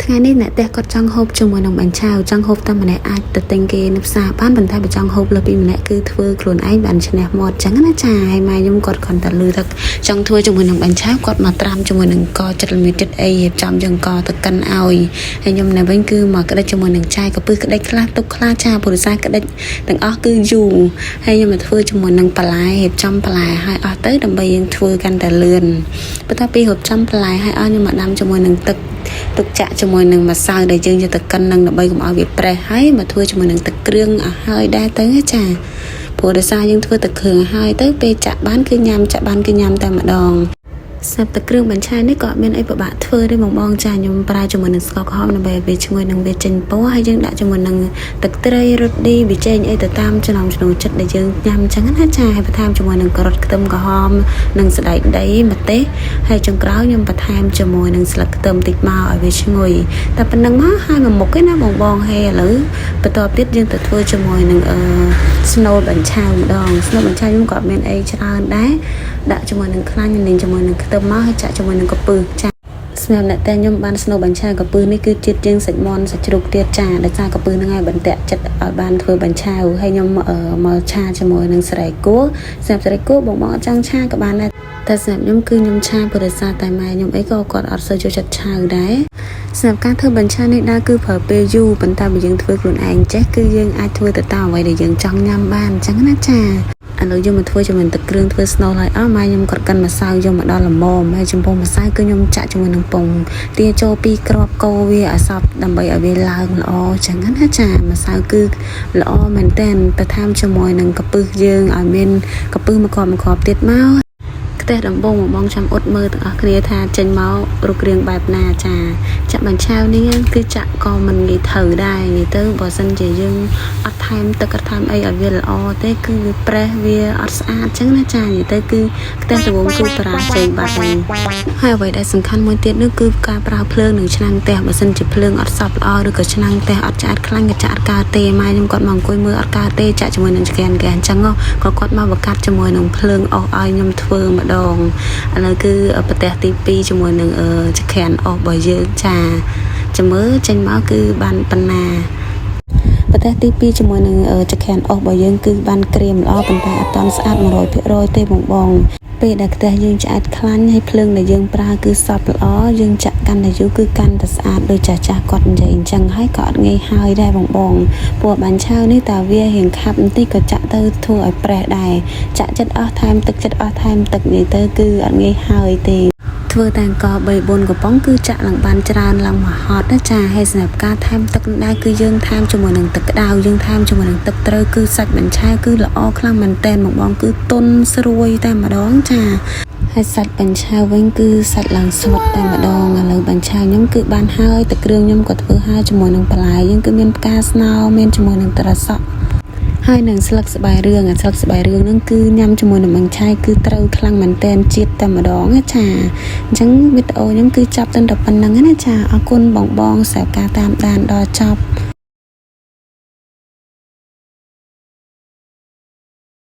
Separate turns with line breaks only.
ថ្ងៃនេះអ្នកផ្ទះគាត់ចង់ហូបជាមួយនឹងបាញ់ឆាវចង់ហូបតែម្នាក់អាចទៅទិញគេនៅផ្សារបានប៉ុន្តែបើចង់ហូបលើសពីម្នាក់គឺធ្វើខ្លួនឯងបានឈ្នះមាត់ចឹងណាចាហើយម៉ែខ្ញុំគាត់គ្រាន់តែលឺថាចង់ធ្វើជាមួយនឹងបាញ់ឆាវគាត់មកត្រាំជាមួយនឹងកចិត្តល្មៀតចិត្តអីរៀបចំចង្កទៅកិនឲ្យហើយខ្ញុំនៅវិញគឺមកក្តិចជាមួយនឹងចាយកពឹសក្តិចខ្លះទុកខ្លះចាពុរិសាក្តិចទាំងអស់គឺយូរហើយខ្ញុំមកធ្វើជាមួយនឹងបន្លែរៀបចំបន្លែឲ្យអស់ទៅដើម្បីយើងធ្វើកាន់តែលឿនបន្ទាប់ពីរៀបចំបន្លែឲ្យអស់ខ្ញុំមកដាំជាមួយនឹងទឹក ទុកចាក់ជាមួយនឹងម្សៅដែលយើងយកទៅកិននឹងដើម្បីកុំឲ្យវាប្រេះហើយមកធ្វើជាមួយនឹងទឹកគ្រឿងឲ្យហើយដែរទៅណាចាព្រោះដោយសារយើងធ្វើទឹកគ្រឿងហើយទៅពេលចាក់បានគឺញ៉ាំចាក់បានគឺញ៉ាំតែម្ដងសាប់ទឹកគ្រឿងបញ្ឆាយនេះក៏អត់មានអីពិបាកធ្វើទេបងបងចាខ្ញុំប្រើជាមួយនឹងស្ករក្រហមដើម្បីឲ្យវាឈ្ងុយនិងវាចេញពណ៌ហើយយើងដាក់ជាមួយនឹងទឹកត្រីរ៉ូឌីប៊ីចេងអីទៅតាមចំណង់ចំណូលចិត្តដែលយើងញ៉ាំអញ្ចឹងណាចាហើយបន្ថែមជាមួយនឹងការ៉ុតខ្ទឹមក្រហមនិងសណ្តែកដីម្ទេសហើយចុងក្រោយខ្ញុំបន្ថែមជាមួយនឹងស្លឹកខ្ទឹមតិចមកឲ្យវាឈ្ងុយតែប៉ុណ្្នឹងមកហើយមួយមុខឯណាបងបងហើយឥឡូវបន្ទាប់ទៀតយើងទៅធ្វើជាមួយនឹងអឺស្នូលបញ្ឆៅម្ដងស្នូលបញ្ឆៅខ្ញុំក៏អត់មានអីច្រើនដែរដាក់ជាមួយនឹងខ្លាញ់និងជាមួយនឹងខ្ទឹមមកហើយចាក់ជាមួយនឹងកំពឹសចាសម្រាប់អ្នកតែខ្ញុំបានស្នូលបញ្ឆៅកំពឹសនេះគឺជាតិជាងសាច់មាន់សាច់ជ្រូកទៀតចាដោយសារកំពឹសហ្នឹងឲ្យបន្ទាក់ចិត្តឲ្យបានធ្វើបញ្ឆៅហើយខ្ញុំមកឆាជាមួយនឹងសរៃគួរសម្រាប់សរៃគួរបងបងអត់ចង់ឆាក៏បានដែរតែសម្រាប់ខ្ញុំគឺខ្ញុំឆាព្រោះដោយសារតែម៉ែខ្ញុំអីក៏គាត់អត់សូវចូលចិត្តឆៅដែរសម្រាប់ការធ្វើបញ្ឆៅនេះដែរគឺប្រើពេលយូរប៉ុន្តែបើយើងធ្វើខ្លួនឯងចេះគឺយើងអាចធ្វើទៅតាមអ្វីដែលយើងចង់ញ៉ាំបានអញ្ចឹងណាចាឥឡូវយើងមកធ្វើជាមួយទឹកគ្រឿងធ្វើស្នូលហើយអស់ម៉ែខ្ញុំគាត់កិនម្សៅយកមកដល់ល្មមហើយចំពោះម្សៅគឺខ្ញុំចាក់ជាមួយនឹងពងទាចូលពីរគ្រាប់កូរវាឲ្យសព្វដើម្បីឲ្យវាឡើងល្អអញ្ចឹងណាចាម្សៅគឺល្អមែនតើបន្ថែមជាមួយនឹងកំពឹសយើងឲ្យមានកំពឹសមួយគ្រាប់មួយគ្រាប់ទៀតមក ខ្ទះដំបងបងបងចាំអ៊ុតមើលទាំងអស់គ្នាថាចេញមករូបរាងបែបណាចាចាក់បញ្ឆាវនេះគឺចាក់ក៏មិនងាយត្រូវដែរនិយាយទៅបើសិនជាយើងអត់ថែមទឹកអត់ថែមអីឲ្យវាល្អទេគឺវាប្រេះវាអត់ស្អាតចឹងណាចានិយាយទៅគឺខ្ទះដំបងគឺបរាជ័យបាត់ហើយហើយអ្វីដែលសំខាន់មួយទៀតនោះគឺការប្រើភ្លើងនិងឆ្នាំងផ្ទះបើសិនជាភ្លើងអត់សព្វល្អឬក៏ឆ្នាំងផ្ទះអត់ឆ្អាតខ្លាញ់ក៏ចាក់អត់កើតទេម៉ែខ្ញុំគាត់មកអង្គុយមើលអត់កើតទេចាក់ជាមួយនឹងចង្ក្រានហ្គាសអញ្ចឹងក៏គាត់មកបង្កាត់ជាមួយនឹងភ្លើងអស់ឲ្យខ្ញុំធ្វើម្ដងឥឡូវគឺប្រទេសទី2ជាមួយនឹងចង្ក្រានអស់របស់យើងចាចាំមើលចេញមកគឺបានប៉ុណ្ណាប្រទេសទី2ជាមួយនឹងចង្ក្រានអស់របស់យើងគឺបានក្រៀមល្អប៉ុន្តែអត់តាន់ស្អាត100%ទេបងបងពេលដែលខ្ទះយើងឆ្អែតខ្លាញ់ហើយភ្លើងដែលយើងប្រើគឺសព្វល្អយើងចាក់កាន់តែយូរគឺកាន់តែស្អាតដូចចាស់ចាស់គាត់និយាយអញ្ចឹងហើយក៏អត់ងាយហើយដែរបងបងព្រោះបាញ់ឆាវនេះតើវារៀងខាប់បន្តិចក៏ចាក់ទៅធ្វើឲ្យប្រេះដែរចាក់ចិត្តអស់ថែមទឹកចិត្តអស់ថែមទឹកនិយាយទៅគឺអត់ងាយហើយទេធ្វើតែអង្គ3 4កំប៉ុងគឺចាក់ឡើងបានច្រើនឡើងមកហត់ណាចាហើយសម្រាប់ការថែមទឹកដែរគឺយើងថែមជាមួយនឹងទឹកក្តៅយើងថែមជាមួយនឹងទឹកត្រូវគឺសាច់បញ្ឆាគឺល្អខ្លាំងមែនតែនបងបងគឺទន់ស្រួយតែម្ដងចាហើយសាច់បញ្ឆាវិញគឺសាច់ឡើងស្វិតតែម្ដងឥឡូវបញ្ឆាខ្ញុំគឺបានហើយទឹកគ្រឿងខ្ញុំក៏ធ្វើហើយជាមួយនឹងបន្លែយើងគឺមានផ្កាស្នោមានជាមួយនឹងត្រសក់ហើយនឹងស្លឹកស្បែរឿងអាស្លឹកស្បែរឿងហ្នឹងគឺញ៉ាំជាមួយនឹងបញ្ឆាយគឺត្រូវខ្លាំងមែនតែនជាតិតែម្ដងណាចាអញ្ចឹងវីដេអូខ្ញុំគឺចាប់ទៅតែប៉ុណ្្នឹងណាចាអរគុណបងបងសម្រាប់ការតាមដានដល់ចប់។